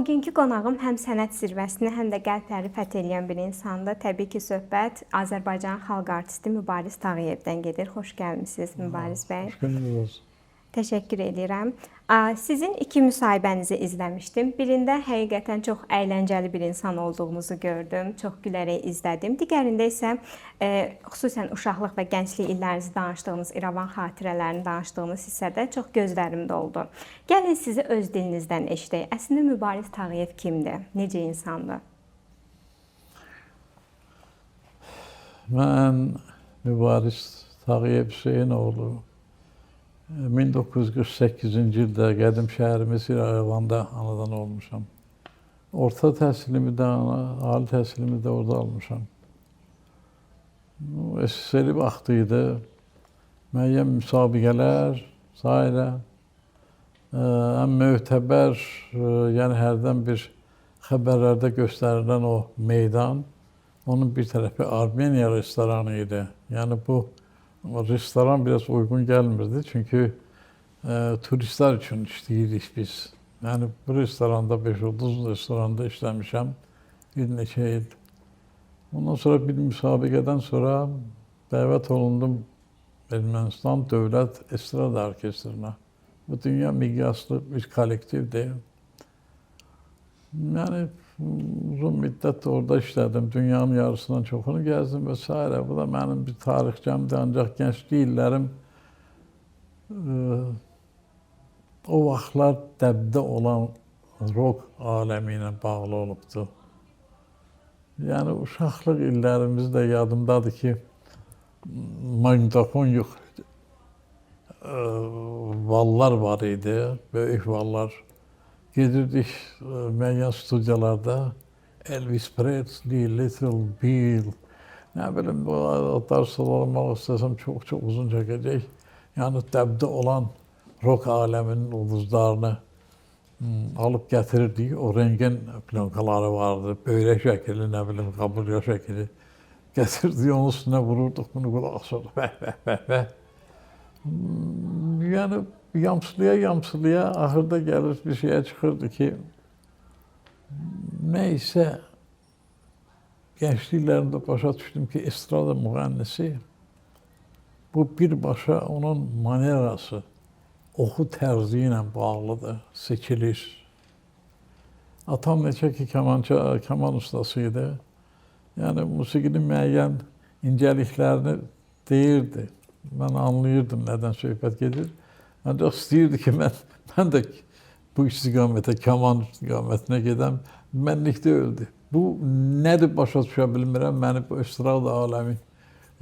Bugünkü qonağım həm sənət zirvəsini, həm də qəlbləri fəth eləyən bir insandır. Təbii ki, söhbət Azərbaycan xalq artisti Mübariz Tağıyevdən gedir. Xoş gəlmisiniz Mübariz bəy. Xoş gününüz olsun. Təşəkkür edirəm. Sizin iki müsahibənizi izləmişdim. Birində həqiqətən çox əyləncəli bir insan olduğunuzu gördüm, çox gülərək izlədim. Digərində isə xüsusən uşaqlıq və gənclik illərinizi danışdığınız, İrəvan xatirələrini danışdığınız hissədə çox gözlərim doldu. Gəlin sizi öz dilinizdən eşidək. Əslində Mübariz Tağıyev kimdir? Necə insandır? Mən Mübariz Tağıyev Hüseynoğlu. 1948-ci ildə qədim şəhərimiz İrəvanda anadan olmuşam. Orta təhsilimi də, ali təhsilimi də orada almışam. SSR vaxtı idi. Müəyyən müsabiqələr, sairə, ən mötəbər, yəni hərdən bir xəbərlərdə göstərilən o meydan, onun bir tərəfi Armeniya restoranı idi. Yəni bu restoran biraz uyğun gəlmirdi, çünki turistlər üçün işləyirik biz. Yəni bu restoranda, 5 ulduz restoranda işləmişəm bir neçə il. Ondan sonra bir müsabiqədən sonra dəvət olundum Ermənistan Dövlət Estrada Orkestrına. Bu dünya miqyaslı bir kollektivdir. Yəni uzun müddət orada işlədim, dünyanın yarısından çoxunu gəzdim və s. Bu da mənim bir tarixçəmdir, ancaq gənclik illərim o vaxtlar dəbdə olan rock aləmi ilə bağlı olubdu. Yəni uşaqlıq illərimiz də yadımdadır ki, maqnitofon yox idi, vallar var idi, böyük vallar. Gedirdik müəyyən studiyalarda Elvis Presley, Little Bill, nə bilim, bu adlar sıralamaq istəsəm çox-çox uzun çəkəcək. Yəni dəbdə olan rock aləminin ulduzlarını alıb gətirirdik. O rentgen plonkaları vardı, böyrək şəkili, nə bilim, kaburga şəkili. Gətirdik, onun üstünə vururduq, bunu qulaq asırdıq, bəh, bəh, bəh, bəh. Yəni yamsılıya yamsılıya axırda gəlir bir şeyə çıxırdı ki, nə isə gəncliklərimdə başa düşdüm ki, estrada müğənnisi bu birbaşa onun manerası, oxu tərzi ilə bağlıdır, seçilir. Atam neçə ki kaman ustası idi. Yəni musiqinin müəyyən incəliklərini deyirdi. Mən anlayırdım nədən söhbət gedir. Ancaq istəyirdi ki, mən də bu istiqamətə, kaman istiqamətinə gedəm. Mənlik deyildi. Bu nədir başa düşə bilmirəm, məni bu estrada aləmi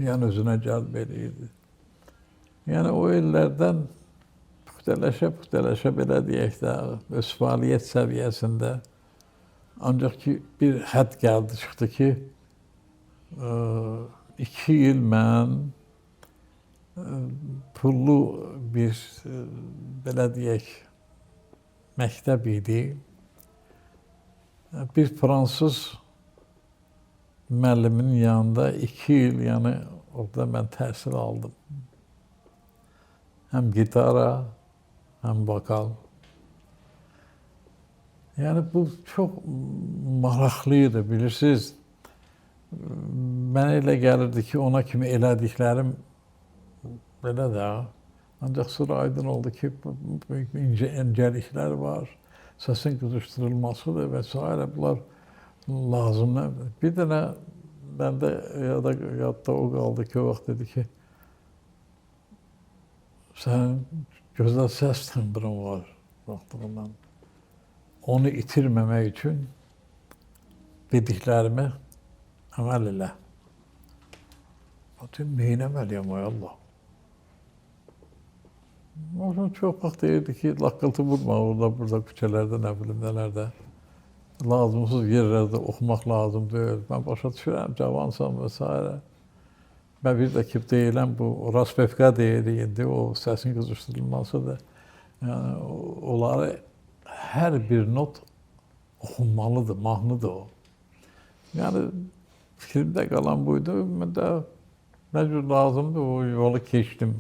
yəni özünə cəlb eləyirdi. Yəni o illərdən püxtələşə belə deyək də, öz fəaliyyət səviyyəsində ancaq ki, bir hədd gəldi, çıxdı ki, 2 il mən pullu bir, belə deyək, məktəb idi. Bir fransız müəlliminin yanında 2 il, yəni orada mən təhsil aldım. Həm gitara, həm vokal. Yəni bu çox maraqlı idi, bilirsiniz. Mənə elə gəlirdi ki, ona kimi elədiklərim belə də, ancaq sonra aydın oldu ki, böyük incəliklər var, səsin qızışdırılmasıdır və s. Bunlar lazımdır. Bir dənə məndə yadda o qaldı ki, o vaxt dedi ki, sənin gözəl səs tembrin var vaxtlığından. Onu itirməmək üçün dediklərimi əməl elə. Dedim, neynəməliyəm, ay Allah. O çox vaxt deyirdi ki, laqqıltı vurma orada, burada, küçələrdə, nə bilim, nələrdə. Lazımsız yerlərdə oxumaq lazım deyil. Mən başa düşürəm, cavansan və s. Və bir də ki, deyilən bu raspevka deyirik indi, o səsin qızışdırılmasıdır. Yəni, onları hər bir not oxunmalıdır, mahnıdır o. Yəni, fikrimdə qalan buydu. Mən də nə cür lazımdır, o yolu keçdim.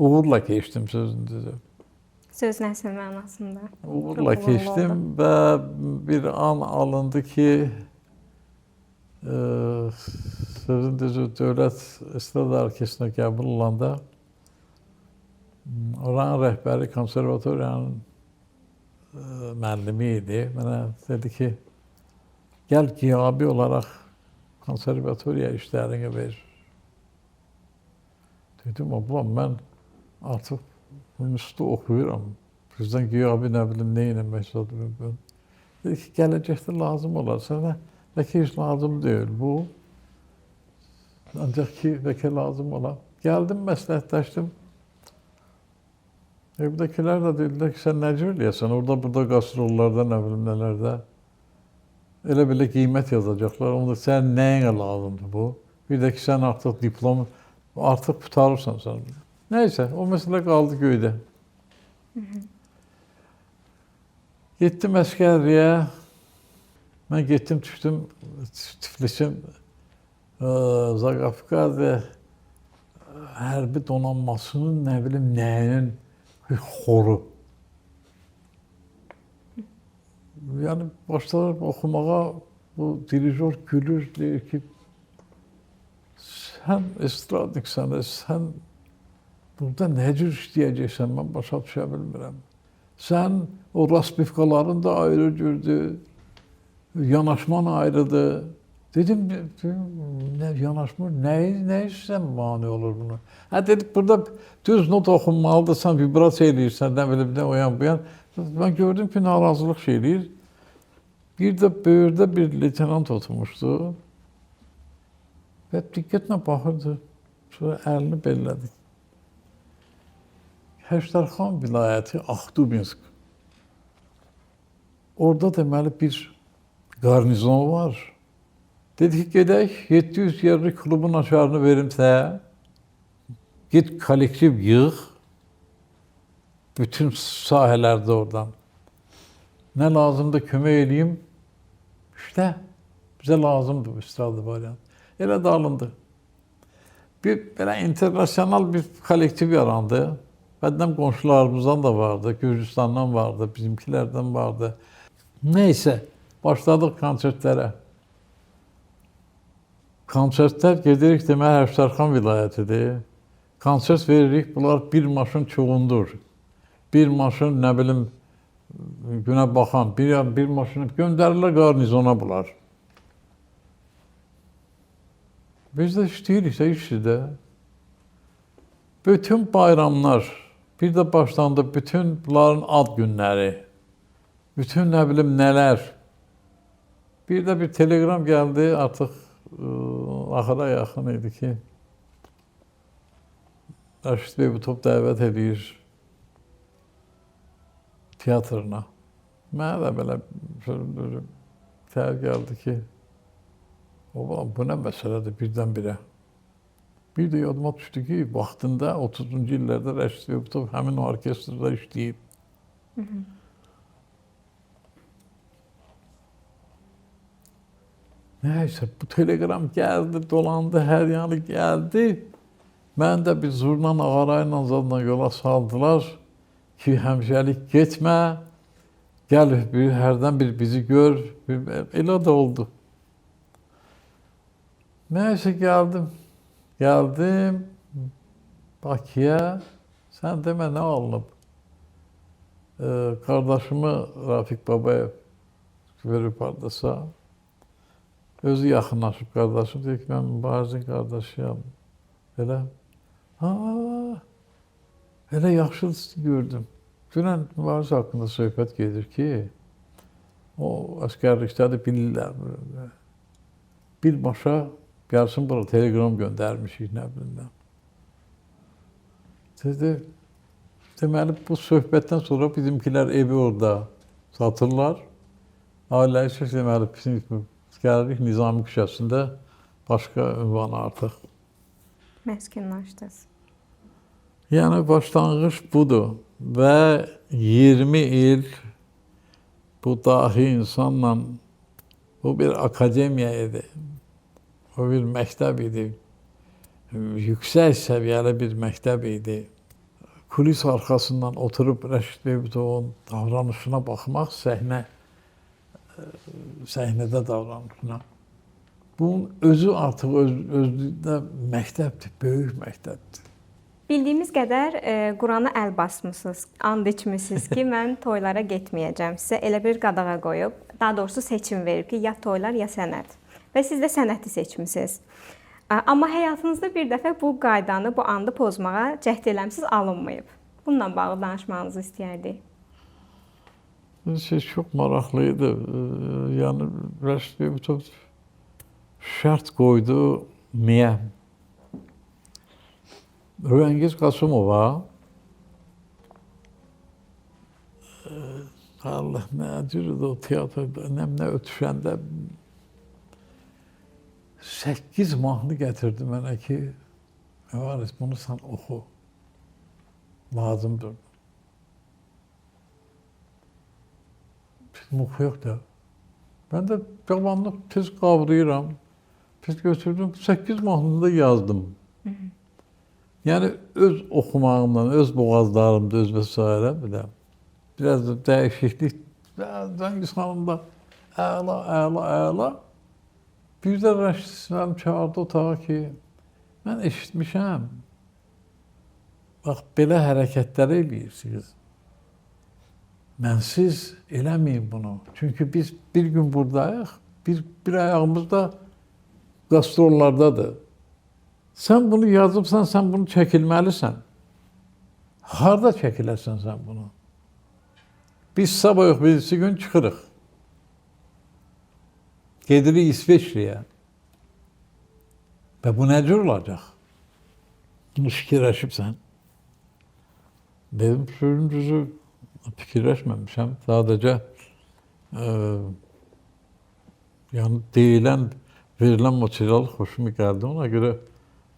Uğurla keçdim sözün düzü. Sözün əsl mənasında. Uğurla keçdim və bir an alındı ki, sözün düzü Dövlət Estrada Orkestrinə qəbul olanda oranın rəhbəri konservatoriyanın müəllimi idi. Mənə dedi ki, gəl qiyabi olaraq konservatoriya işlərini ver. Dedim, ablam, mən artıq institutda oxuyuram. Bizdən qiyabi nə bilim, nə eləmək istədim. Dedi ki, gələcəkdə lazım olar. Sənə bəlkə heç lazım deyil bu. Ancaq ki, bəlkə lazım olar. Gəldim, məsləhətləşdim. Evdəkilər də dedilər ki, sən nə cür eləyəsən? Orada, burada qastrollarda, nə bilim, nələrdə. Elə belə qiymət yazacaqlar. Onda sən nəyinə lazımdır bu? Bir də ki, sən artıq diplom, artıq qurtarırsan sən. Nəysə, o məsələ qaldı göydə. Getdim əsgərliyə. Mən getdim, düşdüm Tiflisin Zaqafqaziya hərbi donanmasının, nə bilim, nəyinin xoru. Yəni, başlar oxumağa bu dirijor gülür, deyir ki, sən estradniksən, sən burada nə cür işləyəcəksən, mən başa düşə bilmirəm. Sən o raspivkaların da ayrı cürdür, yanaşman ayrıdır. Dedim, nə yanaşmır, nə istəyirsən mane olur bunu? Hə, dedi, burada düz not oxunmalıdır, sən vibrasiya eləyirsən, nə bilim, nə o yan bu yan. Mən gördüm ki, narazılıq şey eləyir. Bir də böyürdə bir leytenant oturmuşdu. Və diqqətlə baxırdı. Sonra əlini bellədi. Həştərxan vilayəti Axtubinsk. Orada deməli bir qarnizon var. Dedi ki, gedək, 700 yerlik klubun açarını verim sənə. Get kollektiv yığ. Bütün sahələrdə oradan. Nə lazımdır kömək eləyim? İşte, bizə lazımdır bu estrada variant. Elə də alındı. Bir belə internasional bir kollektiv yarandı. Bədən qonşularımızdan da vardı, Gürcüstandan vardı, bizimkilərdən vardı. Neyse, başladıq konsertlərə. Konsertlər gedirik, demək, Həştərxan vilayətidir. Konsert veririk, bunlar bir maşın çuğundur. Bir maşın, nə bilim, günə baxan, bir maşını göndərirlər qarnizona bunlar. Biz də işləyirik də, işdir də. Bütün bayramlar, bir də başlandı bütün bunların ad günləri, bütün nə bilim nələr. Bir də bir telegram gəldi, artıq axıra yaxın idi ki, Rəşid Beybutov dəvət edir teatrına. Mənə də belə təhər gəldi ki, bu nə məsələdir birdən-birə. Bir də yadıma düşdü ki, vaxtında 30-cu illərdə Rəşid Beybutov həmin o orkestrda işləyib. Nəysə, bu telegram gəldi, dolandı, hər yanı gəldi. Mən də bir zurna nağarayla zadla yola saldılar ki, həmişəlik getmə, gəl bir, hərdən bir bizi gör. Elə də oldu. Nəysə, gəldim. Gəldim Bakıya. Sən demə, nə alınıb? Qardaşımı Rafiq Babayev verib hardasa. Özü yaxınlaşıb qardaşım, deyir ki, mən Mübarizin qardaşıyam. Elə, ha, elə yaxşı gördüm. Dünən Mübariz haqqında söhbət gedir ki, o əsgərlikdədir, bilirlər. Birbaşa gəlsin bura, telegram göndərmişik, nə bilim mən. Dedi, deməli, bu söhbətdən sonra bizimkilər evi orada satırlar. Ailə isə deməli, bizim gəlirik Nizami küçəsində başqa ünvan artıq. Məskunlaşdınız. Yəni, başlanğıc budur və 20 il bu dahi insanla bu bir akademiya idi. O bir məktəb idi. Yüksək səviyyəli bir məktəb idi. Kulis arxasından oturub Rəşid Beybutovun davranışına baxmaq, səhnədə davranışına. Bunun özü artıq özlüyündə məktəbdir, böyük məktəbdir. Bildiyimiz qədər Qurana əl basmısınız, and içmisiniz ki, mən toylara getməyəcəm. Sizə elə bir qadağa qoyub, daha doğrusu seçim verib ki, ya toylar, ya sənət. Və siz də sənəti seçmisiniz. Amma həyatınızda bir dəfə bu qaydanı, bu andı pozmağa cəhd eləmisiniz, alınmayıb. Bununla bağlı danışmağınızı istəyərdik. Bu şey çox maraqlı idi. Yəni Rəşid Beybutov şərt qoydu niyə? Rəngiz Qasımova Allah nə cürdür o teatrda, nə ötüşəndə 8 mahnı gətirdi mənə ki, Mübariz, bunu sən oxu, lazımdır. Dedim, oxuyaq da. Mən də cavanlıq tez qavrayıram, tez götürdüm, 8 mahnını da yazdım. Yəni, öz oxumağımdan, öz boğazlarımda, öz və s. bir də. Biraz da dəyişiklik, Rəngiz xanım da əla, əla, əla. Bir də Rəşid mənim çağırdı otağa ki, mən eşitmişəm, bax, belə hərəkətlər eləyirsiniz. Mənsiz eləməyin bunu. Çünki biz bir gün buradayıq, bir ayağımız da qastrollardadır. Sən bunu yazıbsan, sən bunu çəkilməlisən. Harda çəkilərsən sən bunu? Biz sabah yox, birisi gün çıxırıq. Gedirik İsveçrəyə. Və bu nə cür olacaq? Bunu fikirləşibsən. Dedim, sözün düzü fikirləşməmişəm. Sadəcə yəni deyilən, verilən material xoşuma gəldi. Ona görə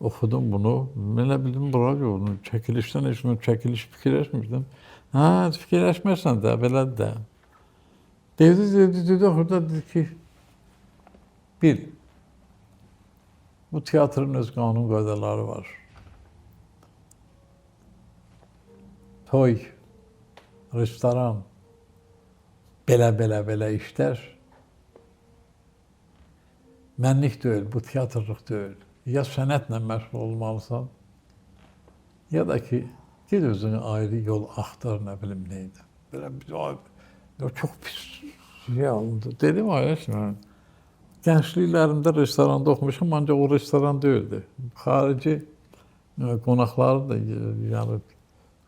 oxudum bunu. Mən elə bildim, bura yox, çəkilişdən heç mən çəkiliş fikirləşmirdim. Hə, fikirləşməsən də, belədir də. Dedi, dedi, dedi, axırda dedi ki, bil, bu teatrın öz qanun qaydaları var. Toy, restoran, belə, belə, belə işlər mənlik deyil, bu teatrlıq deyil. Ya sənətlə məşğul olmalısan, ya da ki, ged özünü ayrı yol axtar, nə bilim nə idi. Belə bir, çox pis şey alındı. Dedim, ay, mən gəncliklərimdə restoranda oxumuşam, ancaq o restoran deyildi. Xarici qonaqları da, yəni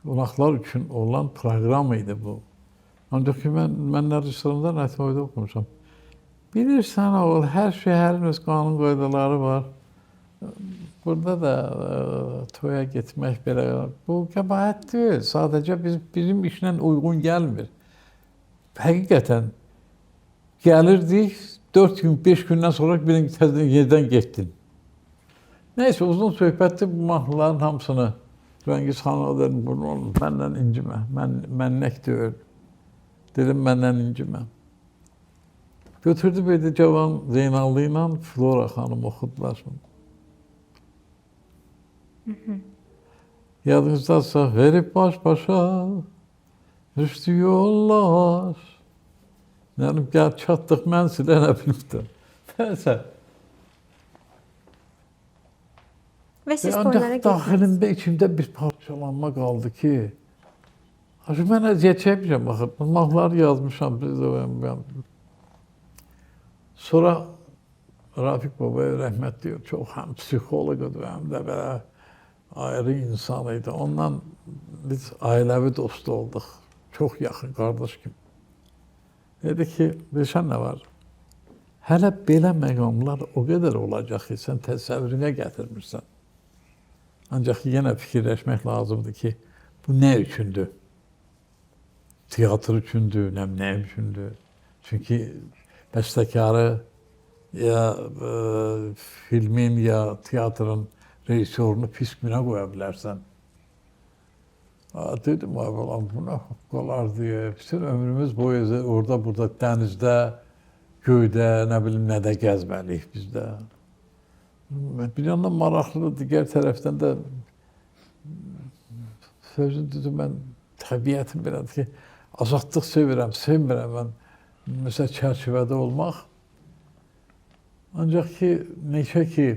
qonaqlar üçün olan proqram idi bu. Ancaq ki, mən nə restoranda, nə toyda oxumuşam. Bilirsən, oğul, hər şəhərin öz qanun qaydaları var. Burada da toya getmək belə, bu qəbahət deyil. Sadəcə bizim işlə uyğun gəlmir. Həqiqətən gəlirdik, 4 gün, 5 gündən sonra bir təzədən yerdən getdin. Neysə, uzun söhbətdir, bu mahnıların hamısını Rəngiz xanıma dedim, bunu məndən incimə, mənlək deyil. Dedim, məndən incimə. Götürdü bir də Cavan Zeynallı ilə Flora xanım oxudular. Yadınızdadsa verib baş başa düşdü yollar. Yəni, gəl çatdıq mənzilə, nə bilim. Nəysə. Və siz toylara getmədiniz. Daxilimdə, içimdə bir parçalanma qaldı ki, mən əziyyət çəkmişəm, baxın, mahnıları yazmışam. Sonra Rafiq Babayev rəhmətli, çox həm psixoloq idi, həm də belə ayrı insan idi. Ondan biz ailəvi dostu olduq. Çox yaxın, qardaş kimi. Dedi ki, bilirsən nə var? Hələ belə məqamlar o qədər olacaq ki, sən təsəvvürünə gətirmirsən. Ancaq yenə fikirləşmək lazımdır ki, bu nə üçündür? Teatr üçündür, nə üçündür? Çünki bəstəkarı ya filmin, ya teatrın rejissorunu pis günə qoya bilərsən. Dedim, ay balam, bu nə hoqqalar deyə. Bütün ömrümüz boyu orada, burada, dənizdə, göydə, nə bilim, nədə gəzməliyik biz də. Bir yandan maraqlıdır, digər tərəfdən də Sözün düzü, mən təbiətim belədir ki, azadlıq sevirəm, sevmirəm mən. Məsələn, çərçivədə olmaq. Ancaq ki, neçə ki,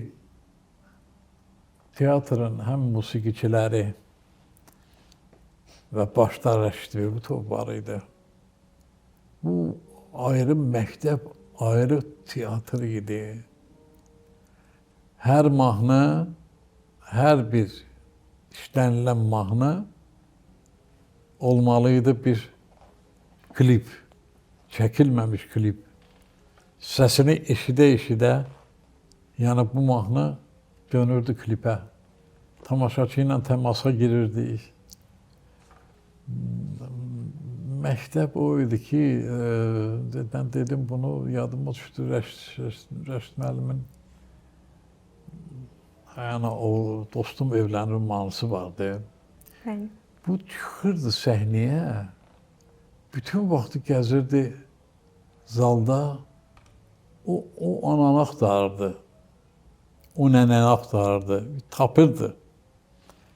teatrın həm musiqiçiləri və başda Rəşid Behbudov var idi. Bu ayrı məktəb, ayrı teatr idi. Hər mahnı, hər bir işlənilən mahnı olmalıydı bir klip, çəkilməmiş klip. Səsini eşidə-eşidə, yəni bu mahnı dönürdü klipə. Tamaşaçı ilə təmasa girirdik. Məktəb o idi ki, mən dedim bunu, yadıma düşdü Rəşid müəllimin, yəni o dostum evlənir mahnısı vardı. Bəli. Bu çıxırdı səhnəyə, bütün vaxtı gəzirdi zalda, o ananı axtarırdı, o nənəni axtarırdı, tapırdı.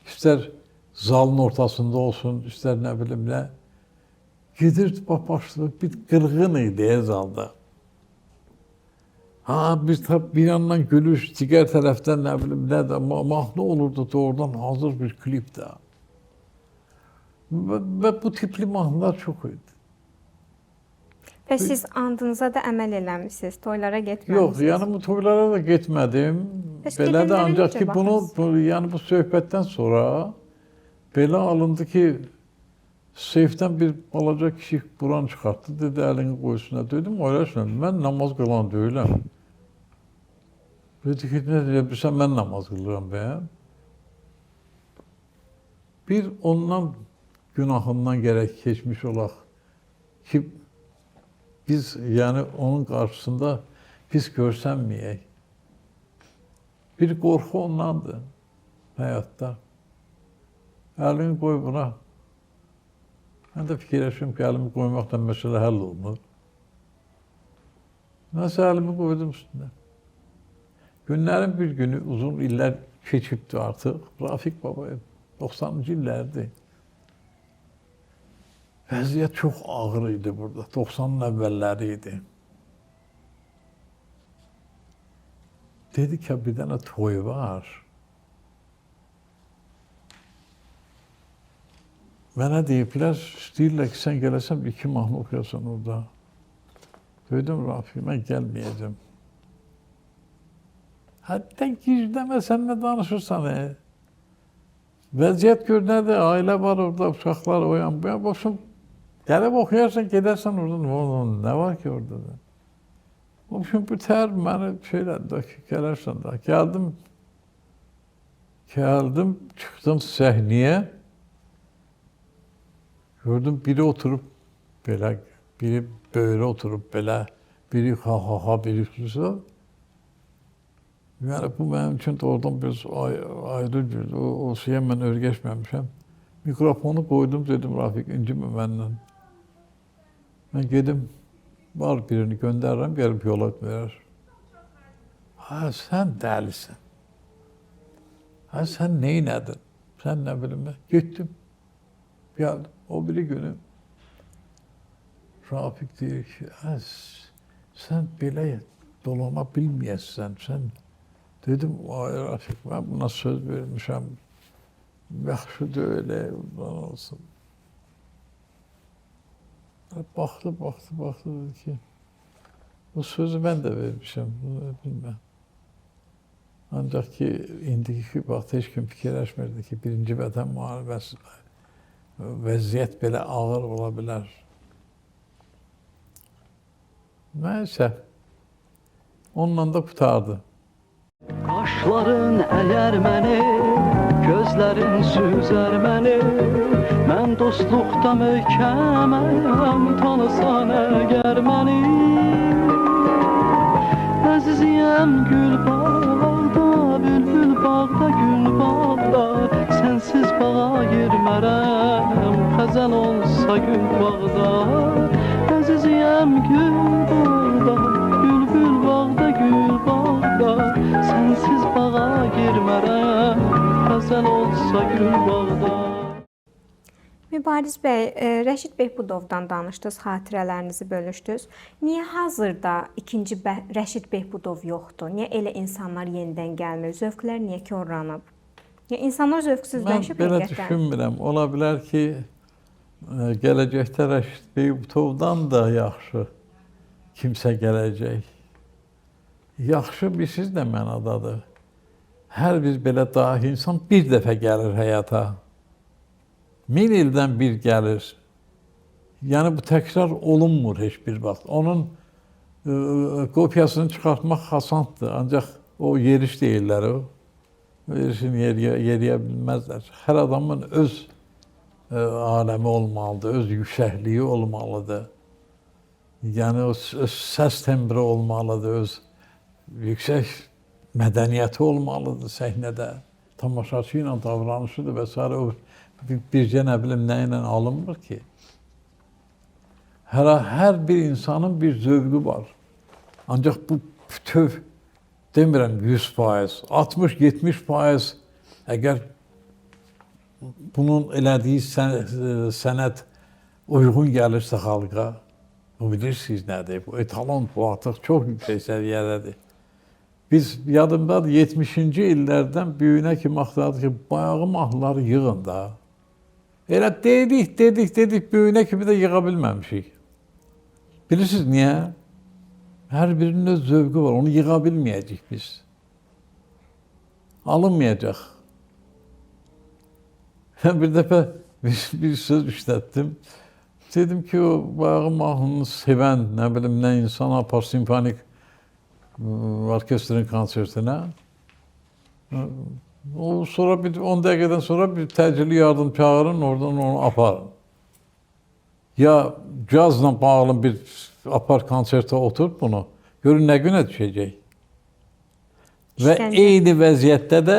İstər zalın ortasında olsun, istər nə bilim nə. Gedirdi, bax, başladı, bir qırğın idi zalda. Ha, bir yandan gülüş, digər tərəfdən nə bilim nə də, mahnı olurdu doğrudan hazır bir klip də. Və bu tipli mahnılar çox idi. Və siz andınıza da əməl eləmişsiniz, toylara getməmişsiniz. Yox, yəni bu toylara da getmədim. Bəs Belə də gedənlərə ancaq necə ki, bunu, baxırsınız? yəni bu söhbətdən sonra belə alındı ki, seyfdən bir balaca kişi Quran çıxartdı, dedi əlini qoy üstünə. Dedim, öyrəşmə, mən namaz qılan deyiləm. Dedi ki, nə deyə bilsən, mən namaz qılıram bəyəm. Bir ondan günahından gərək keçmiş olaq ki, biz yəni onun qarşısında pis görsənməyək. Bir qorxu ondandır həyatda. Əlini qoy buna. Mən də fikirləşirəm ki, əlimi qoymaqla məsələ həll olunur. Nəsə əlimi qoydum üstünə. Günlərin bir günü, uzun illər keçibdi artıq. Rafiq Babayev, 90-cı illərdir. Vəziyyət çox ağır idi burada, 90-ın əvvəlləri idi. Dedi ki, bir dənə toy var. Mənə deyiblər, istəyirlər ki, sən gələsən, iki mahnı oxuyasan orada. Dedim, Rafiq, mən gəlməyəcəm. Hətta gizləmə, sən nə danışırsan? Vəziyyət gör nədir, ailə var orada, uşaqlar o yan, bu yan, boşum. Gəlib oxuyarsan, gedərsən orada, nə var ki orada da? Boşum, bu tər məni şeylədi ki, gələrsən da. Gəldim, çıxdım səhnəyə. Gördüm, biri oturub belə, biri böyrə oturub belə, biri ha-ha-ha, biri xüsusi. Yəni, bu mənim üçün doğrudan biraz ayrı cürdür. O şeyə mən öyrəşməmişəm. Mikrofonu qoydum, dedim, Rafiq, incimə məndən. Mən gedim, var birini göndərirəm, gəlib yola verər. Ha, sən dəlisən. Ha, sən neynədin? Sən nə bilim, mən getdim, gəldim. O biri günü Rafiq deyir ki, hə, sən belə dolana bilməyəsən, sən... Dedim, ay Rafiq, mən buna söz vermişəm, yaxşı deyil, bundan olsun. Baxdı, baxdı, baxdı, dedi ki, bu sözü mən də vermişəm, bunu bilməm. Ancaq ki, indiki vaxt heç kim fikirləşmirdi ki, Birinci Vətən Müharibəsi vəziyyət belə ağır ola bilər. Nəysə, onunla da qurtardı. Qaşların əyər məni, gözlərin süzər məni. Mən dostluqda möhkəməm, tanısan əgər məni. Əziziyəm gül bağda, bülbül bağda, gül bağda. Sənsiz bağa girmərəm, xəzəl olsa gül bağda. Əziziyəm gül bağda, bülbül bağda, gül bağda. Sənsiz bağa girmərəm, xəzəl olsa gül bağda. Mübariz bəy, Rəşid Behbudovdan danışdınız, xatirələrinizi bölüşdünüz. Niyə hazırda ikinci Rəşid Behbudov yoxdur? Niyə elə insanlar yenidən gəlmir? Zövqlər niyə korlanıb? Ya insanlar zövqsüzləşib Mən belə həqiqətən. Düşünmürəm. Ola bilər ki, gələcəkdə Rəşid Behbudovdan da yaxşı kimsə gələcək. Yaxşı bilirsiniz nə mənadadır? Hər bir belə dahi insan bir dəfə gəlir həyata. 1000 ildən bir gəlir. Yəni bu təkrar olunmur heç bir vaxt. Onun kopyasını çıxartmaq asandır. Ancaq o yeriş deyirlər o. Yerişini yeriyə bilməzlər. Hər adamın öz aləmi olmalıdır, öz yüksəkliyi olmalıdır. Yəni öz səs tembri olmalıdır, öz yüksək mədəniyyəti olmalıdır səhnədə. Tamaşaçı ilə davranışıdır və s. O bircə nə bilim nə ilə alınmır ki. Hər bir insanın bir zövqü var. Ancaq bu bütöv, demirəm 100%, 60-70% əgər bunun elədiyi sənət uyğun gəlirsə xalqa, bu bilirsiniz nədir? Bu etalon, bu artıq çox yüksək səviyyədədir. Biz yadımdadır 70-ci illərdən böyüyünə kimi axtardıq ki, bayağı mahnıları yığın da. Elə dedik, dedik, dedik, böyüyünə kimi də yığa bilməmişik. Bilirsiniz niyə? Hər birinin öz zövqü var, onu yığa bilməyəcək biz. Alınmayacaq. Mən bir dəfə bir söz işlətdim. Dedim ki, o bayağı mahnını sevən, nə bilim, nə insan apar simfonik orkestrin konsertinə. O sonra bir 10 dəqiqədən sonra bir təcili yardım çağırın, oradan onu aparın. Ya cazla bağlı bir apar konsertə oturub bunu, görün nə günə düşəcək. Və eyni vəziyyətdə də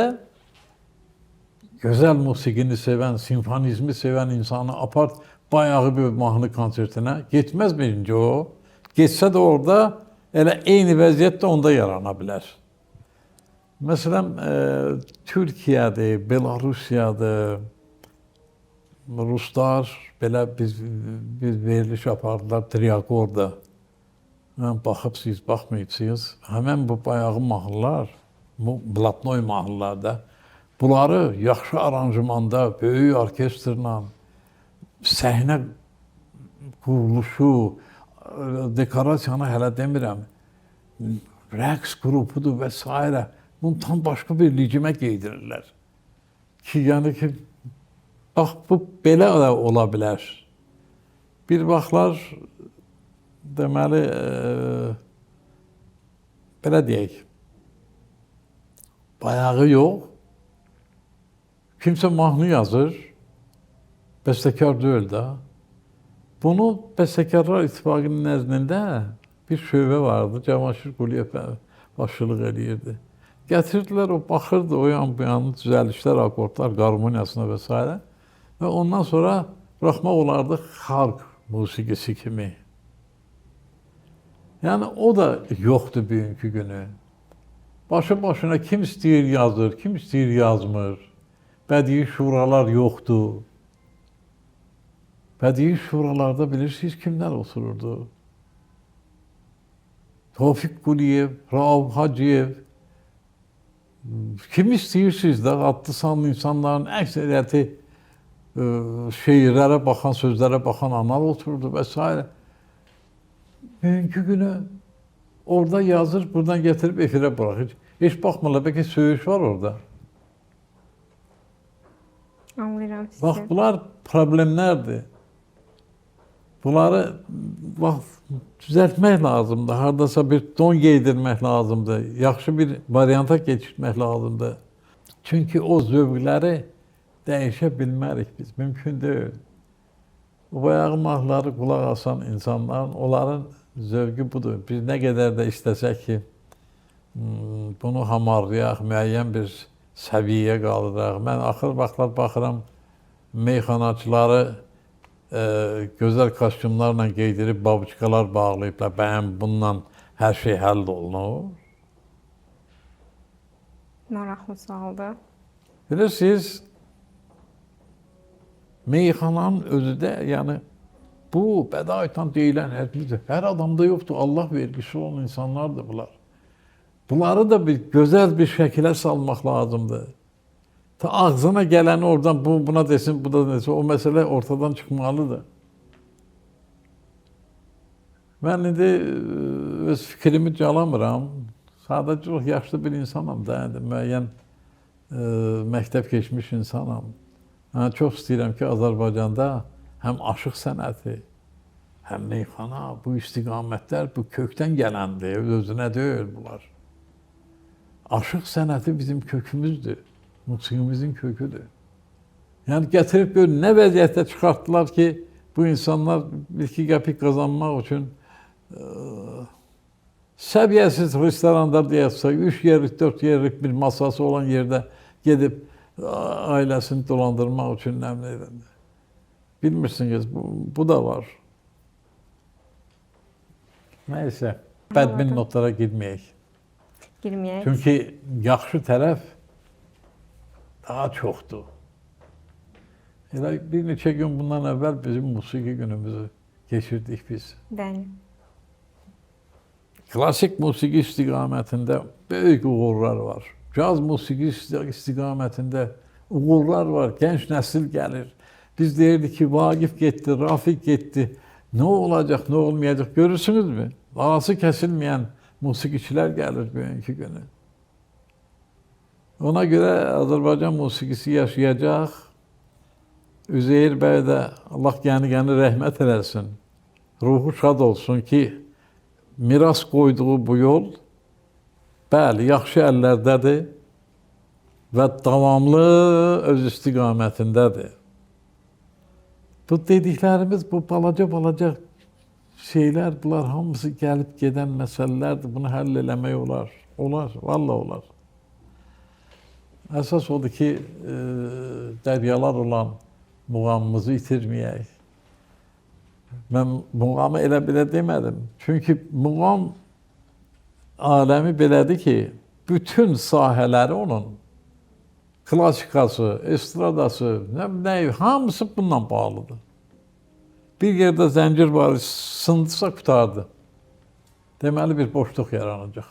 gözəl musiqini sevən, simfonizmi sevən insanı apar bayağı bir mahnı konsertinə. Getməz birinci o. Getsə də orada elə eyni vəziyyət də onda yarana bilər. Məsələn, Türkiyədir, Belarusiyadır, Ruslar belə bir veriliş apardılar Triakorda. Mən baxıbsınız, baxmayıbsınız. Həmən bu bayağı mahnılar, bu blatnoy mahnılarda, bunları yaxşı aranjmanda, böyük orkestrla, səhnə quruluşu, dekorasiyanı hələ demirəm, rəqs qrupudur və s. Bunu tam başqa bir licimə qeydirirlər. Ki, yəni ki, bax, bu belə də ola bilər. Bir vaxtlar, deməli, belə deyək, bayağı yox, kimsə mahnı yazır, bəstəkar deyil də. Bunu Bəstəkarlar İttifaqının nəzdində bir şöbə vardı, Cavanşir Quliyev başçılıq eləyirdi. Gətirdilər, o baxırdı o yan bu yanı düzəlişlər, akordlar, qarmoniyasına və s. Və ondan sonra buraxmaq olardı xalq musiqisi kimi. Yəni o da yoxdur bugünkü günü. Başı başına kim istəyir yazır, kim istəyir yazmır. Bədii şuralar yoxdur. Bədii şuralarda bilirsiniz kimlər otururdu? Tofiq Quliyev, Rauf Hacıyev. Kim istəyirsiniz də, adlı sanlı insanların əksəriyyəti şeirlərə baxan, sözlərə baxan analar otururdu və s. Bugünkü günü orada yazır, buradan gətirib efirə buraxır. Heç baxmırlar, bəlkə söyüş var orada. Anlayıram sizi. Bax, bunlar problemlərdir. Bunları bax, düzəltmək lazımdır. Hardasa bir don geydirmək lazımdır. Yaxşı bir varianta keçirtmək lazımdır. Çünki o zövqləri dəyişə bilmərik biz. Mümkün deyil. O bayağı mahnıları qulaq asan insanların, onların zövqü budur. Biz nə qədər də istəsək ki, bunu hamarlayaq, müəyyən bir səviyyəyə qaldıraq. Mən axır vaxtlar baxıram, meyxanaçıları gözəl kostyumlarla geydirib, babuçkalar bağlayıblar. Bəyən bununla hər şey həll olunur. Maraqlı sualdır. Bilirsiniz, Meyxananın özü də, yəni bu bədaitən deyilən hər adamda yoxdur. Allah vergisi olan insanlardır bunlar. Bunları da bir gözəl bir şəkilə salmaq lazımdır. Ta ağzına gələni oradan bu buna desin, bu da desin, o məsələ ortadan çıxmalıdır. Mən indi öz fikrimi calamıram. Sadəcə çox yaşlı bir insanam da, indi müəyyən məktəb keçmiş insanam. Mən çox istəyirəm ki, Azərbaycanda həm aşıq sənəti, həm meyxana, bu istiqamətlər bu kökdən gələndir, öz-özünə deyil bunlar. Aşıq sənəti bizim kökümüzdür, musiqimizin köküdür. Yəni gətirib gör nə vəziyyətdə çıxartdılar ki, bu insanlar bir iki qəpik qazanmaq üçün səviyyəsiz restoranda deyəsə, 3 yerlik, 4 yerlik bir masası olan yerdə gedib ailəsini dolandırmaq üçün nə bilim. Bilmirsiniz, bu da var. Nəysə, bədbin notlara girməyək. Girməyək. Çünki yaxşı tərəf daha çoxdur. Elə bir neçə gün bundan əvvəl bizim musiqi günümüzü keçirdik biz. Bəli. Klasik musiqi istiqamətində böyük uğurlar var. Caz musiqi istiqamətində uğurlar var. Gənc nəsil gəlir. Biz deyirdik ki, Vaqif getdi, Rafiq getdi. Nə olacaq, nə olmayacaq görürsünüzmü? Arası kəsilməyən musiqiçilər gəlir bugünkü günü. Ona görə Azərbaycan musiqisi yaşayacaq. Üzeyir bəy də Allah qəni-qəni rəhmət eləsin. Ruhu şad olsun ki, miras qoyduğu bu yol, bəli, yaxşı əllərdədir və davamlı öz istiqamətindədir. Bu dediklərimiz, bu balaca-balaca şeylər, bunlar hamısı gəlib gedən məsələlərdir. Bunu həll eləmək olar. Olar, vallah olar. Əsas odur ki, dəryalar olan muğamımızı itirməyək. Mən muğamı elə belə demədim. Çünki muğam aləmi belədir ki, bütün sahələri onun, klassikası, estradası, nə, hamısı bununla bağlıdır. Bir yerdə zəncir var, sındısa qurtardı. Deməli bir boşluq yaranacaq.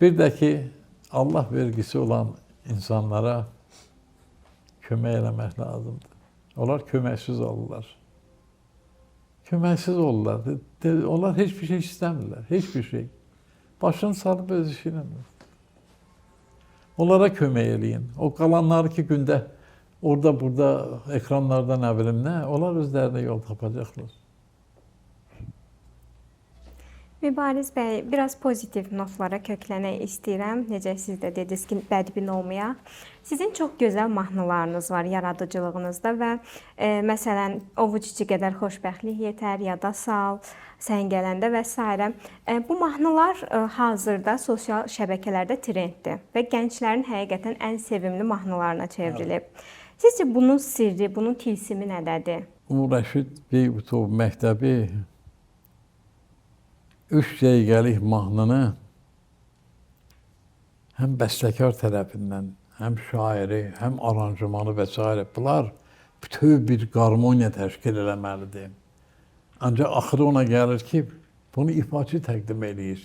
Bir də ki, Allah vergisi olan insanlara kömək eləmək lazımdır. Onlar köməksiz olurlar. Köməksiz olurlar. Onlar heç bir şey istəmirlər. Heç bir şey. Başını salıb öz işi ilə. Onlara kömək eləyin. O qalanları ki, gündə orada, burada, ekranlarda nə bilim nə, onlar özlərinə yol tapacaqlar. Mübariz bəy, biraz pozitiv notlara köklənmək istəyirəm. Necə siz də dediniz ki, bədbin olmayaq. Sizin çox gözəl mahnılarınız var yaradıcılığınızda və məsələn, Ovuc içi qədər xoşbəxtlik yetər, Yada sal, Sən gələndə və s. Bu mahnılar hazırda sosial şəbəkələrdə trenddir və gənclərin həqiqətən ən sevimli mahnılarına çevrilib. Sizcə bunun sirri, bunun tilsimi nədədir? Rəşid Beyqutov məktəbi 3 dəqiqəlik mahnını həm bəstəkar tərəfindən, həm şairi, həm aranjımanı və s. Bunlar bütöv bir qarmoniya təşkil eləməlidir. Ancaq axırı ona gəlir ki, bunu ifaçı təqdim eləyir.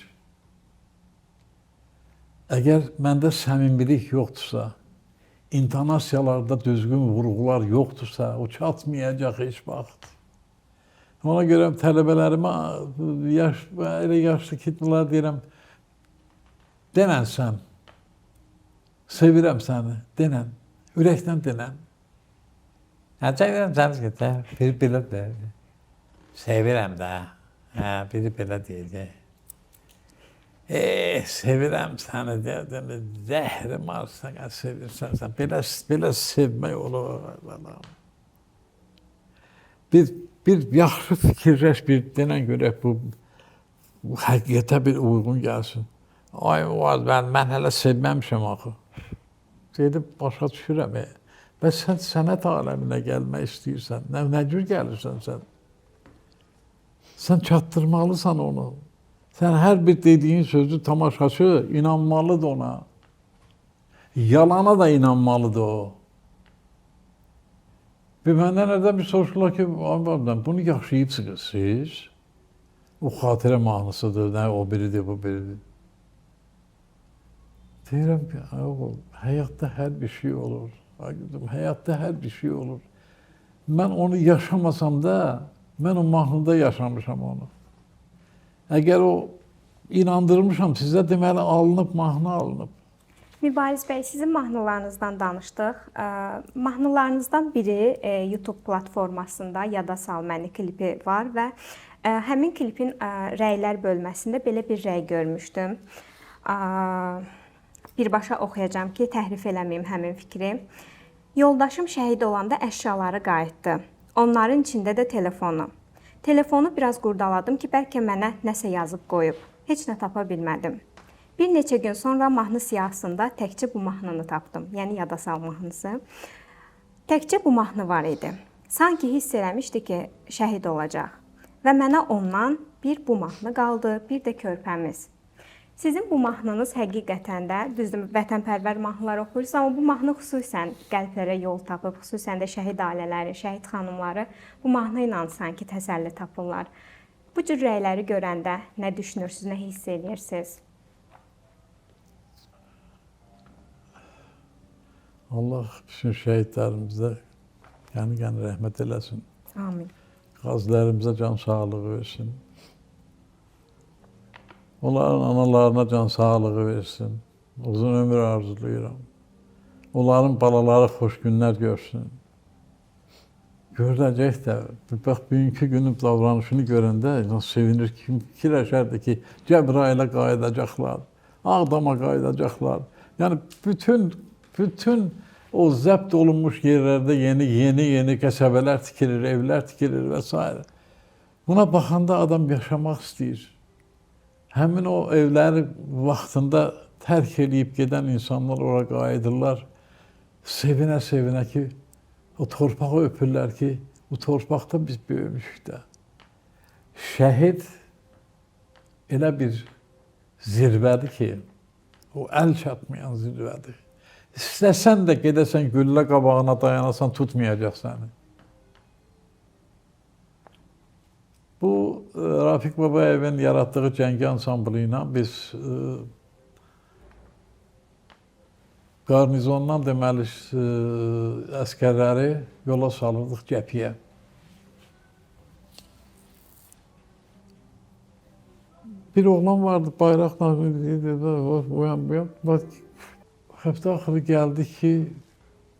Əgər məndə səmimilik yoxdursa, intonasiyalarda düzgün vurğular yoxdursa, o çatmayacaq heç vaxt. Ona görə tələbələrimə, elə yaşlı ki, bunlar deyirəm, denən sən, sevirəm səni, denən, ürəkdən denən. Hə, sevirəm səni, biri belə deyir. Sevirəm də, hə, biri belə deyir. Sevirəm səni, deyir, zəhrim var sənə, sevirsən sən, belə sevmək olur. Bir yaxşı fikirləş, bir denən görək bu həqiqətə bir uyğun gəlsin. Ay, mən hələ sevməmişəm axı. Gedib başa düşürəm. Və sən sənət aləminə gəlmək istəyirsən. Nə cür gəlirsən sən? Sən çatdırmalısan onu. Sən hər bir dediyin sözü tamaşaçı inanmalıdır ona. Yalana da inanmalıdır o. Bir məndən nədən bir soruşdular ki, bunu yaşayıbsınız siz. O xatirə mahnısıdır, nə o biridir, bu biridir. Deyirəm ki, oğul, həyatda hər bir şey olur. Həyatda hər bir şey olur. Mən onu yaşamasam da, mən o mahnıda yaşamışam onu. Əgər o inandırmışam sizə, deməli alınıb, mahnı alınıb. Mübariz bəy, sizin mahnılarınızdan danışdıq. Mahnılarınızdan biri YouTube platformasında Yada Sal Məni klipi var və həmin klipin rəylər bölməsində belə bir rəy görmüşdüm. Birbaşa oxuyacağam ki, təhrif eləməyim həmin fikri. Yoldaşım şəhid olanda əşyaları qayıtdı. Onların içində də telefonu. Telefonu biraz qurdaladım ki, bəlkə mənə nəsə yazıb qoyub. Heç nə tapa bilmədim. Bir neçə gün sonra mahnı siyahısında təkcə bu mahnını tapdım. Yəni Yada Sal mahnısı. Təkcə bu mahnı var idi. Sanki hiss eləmişdi ki, şəhid olacaq. Və mənə ondan bir bu mahnı qaldı, bir də körpəmiz. Sizin bu mahnınız həqiqətən də, düzdür, vətənpərvər mahnılar oxuyursunuz, amma bu mahnı xüsusən qəlblərə yol tapıb, xüsusən də şəhid ailələri, şəhid xanımları bu mahnı ilə sanki təsəlli tapırlar. Bu cür rəyləri görəndə nə düşünürsünüz, nə hiss edirsiniz? Allah bütün şəhidlərimizə qəni-qəni rəhmət eləsin. Amin. Qazilərimizə can sağlığı versin. Onların analarına can sağlığı versin. Uzun ömür arzulayıram. Onların balaları xoş günlər görsün. Görüləcək də, bax, bugünkü günün davranışını görəndə insan sevinir ki, fikirləşərdi ki, Cəbrailə qayıdacaqlar, Ağdama qayıdacaqlar. Yəni, bütün o zəbt olunmuş yerlərdə yeni qəsəbələr tikilir, evlər tikilir və s. Buna baxanda adam yaşamaq istəyir. Həmin o evləri vaxtında tərk eləyib gedən insanlar ora qayıdırlar. Sevinə-sevinə ki, o torpağı öpürlər ki, bu torpaqda biz böyümüşük də. Şəhid elə bir zirvədir ki, o əl çatmayan zirvədir. İstəsən də gedəsən güllə qabağına dayanasan, tutmayacaq səni. Bu, Rafiq Babayevin yaratdığı cəngi ansamblı ilə biz qarnizondan deməli əskərləri yola salırdıq cəbhəyə. Bir oğlan vardı, bayraqla bu yan bu yan. Həftə axırı gəldi ki,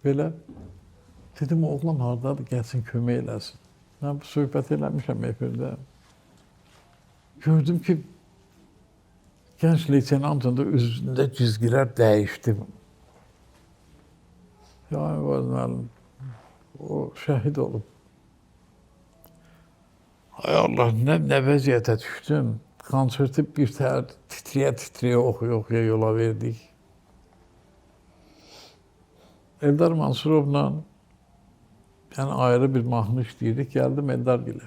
belə, dedim, oğlan hardadır, gəlsin, kömək eləsin. Mən bu söhbət eləmişəm efirdə. Gördüm ki, gənc leytenantın da üzündə cizgilər dəyişdi. Ya, müəllim, o şəhid olub. Ay Allah, nə vəziyyətə düşdüm. Konserti bir tər titriyə-titriyə oxuya-oxuya yola verdik. Eldar Mansurovla yəni ayrı bir mahnı işləyirdik, gəldim Eldargilə.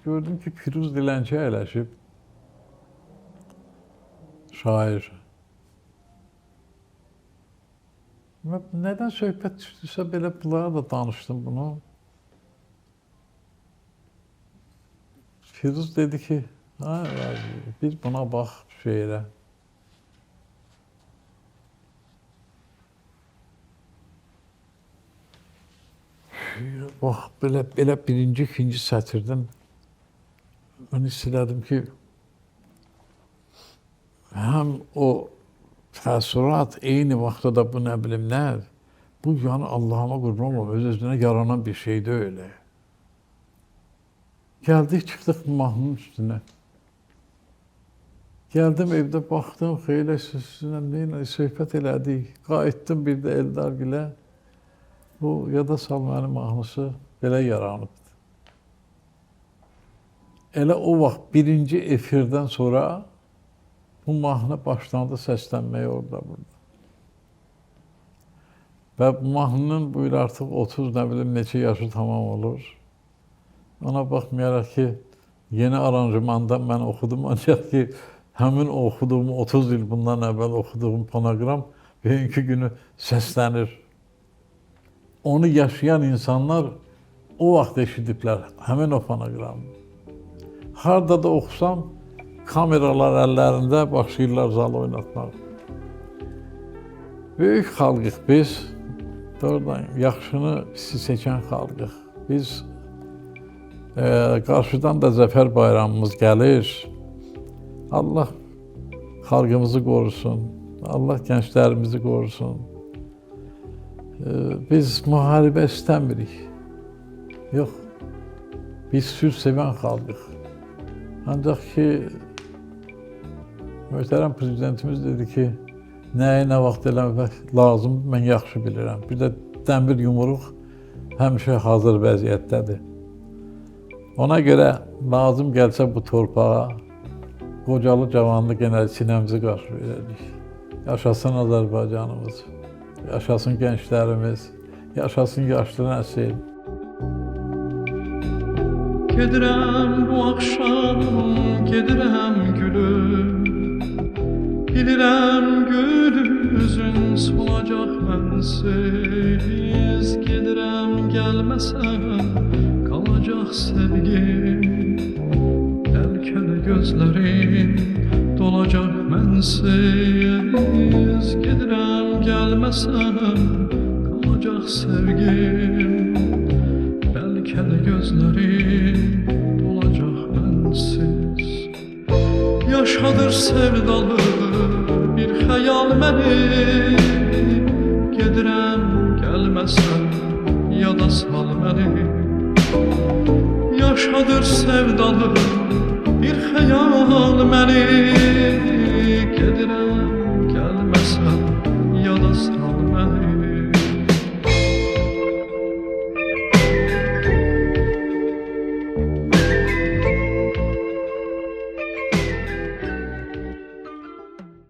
Gördüm ki, Firuz Dilənçi əyləşib, şair. Nədən söhbət düşdüsə belə bunlara da danışdım bunu. Firuz dedi ki, bir buna bax şeirə. Bax, belə birinci, ikinci sətirdən mən hiss elədim ki, həm o təəssürat, eyni vaxtda da bu nə bilim nə, bu yəni Allahıma qurban olum, öz-özünə yaranan bir şey deyil. Gəldik, çıxdıq mahnının üstünə. Gəldim evdə, baxdım, xeyli sizinlə söhbət elədik. Qayıtdım bir də Eldargilə. Bu Yada Sal Məni mahnısı belə yaranıbdır. Elə o vaxt birinci efirdən sonra bu mahnı başlandı səslənməyə orada burada. Və bu mahnının bu il artıq 30 nə bilim neçə yaşı tamam olur. Ona baxmayaraq ki, yeni aranjmanda mən oxudum, ancaq ki, həmin oxuduğum 30 il bundan əvvəl oxuduğum fonoqram bugünkü günü səslənir. Onu yaşayan insanlar o vaxt eşidiblər həmin o fonoqramı. Harda da oxusam, kameralar əllərində başlayırlar zal oynatmağa. Böyük xalqıq biz. Doğrudan yaxşını pisi seçən xalqıq. Biz qarşıdan da Zəfər bayramımız gəlir. Allah xalqımızı qorusun. Allah gənclərimizi qorusun. Biz müharibə istəmirik. Yox. Biz sülh sevən xalqıq. Ancaq ki, möhtərəm prezidentimiz dedi ki, nəyi nə vaxt eləmək lazımdır, mən yaxşı bilirəm. Bir də dəmir yumruq həmişə hazır vəziyyətdədir. Ona görə lazım gəlsə bu torpağa, qocalı cavanlı genə sinəmizi qarşı verərik. Yaşasın Azərbaycanımız, yaşasın gənclərimiz, yaşasın yaşlı nəsil. Gedirəm bu axşam, gedirəm gülüm. Bilirəm gül üzün solacaq mənsiz. Gedirəm gəlməsəm, qalacaq sevgim. Bəlkə də gözlərim dolacaq mənsiz. Gedirəm gəlməsəm, qalacaq sevgim. Bəlkə də gözlərim dolacaq mənsiz. Yaşadır sevdalı bir xəyal məni. Gedirəm gəlməsəm, yada sal məni. Yaşadır sevdalı bir xəyal məni.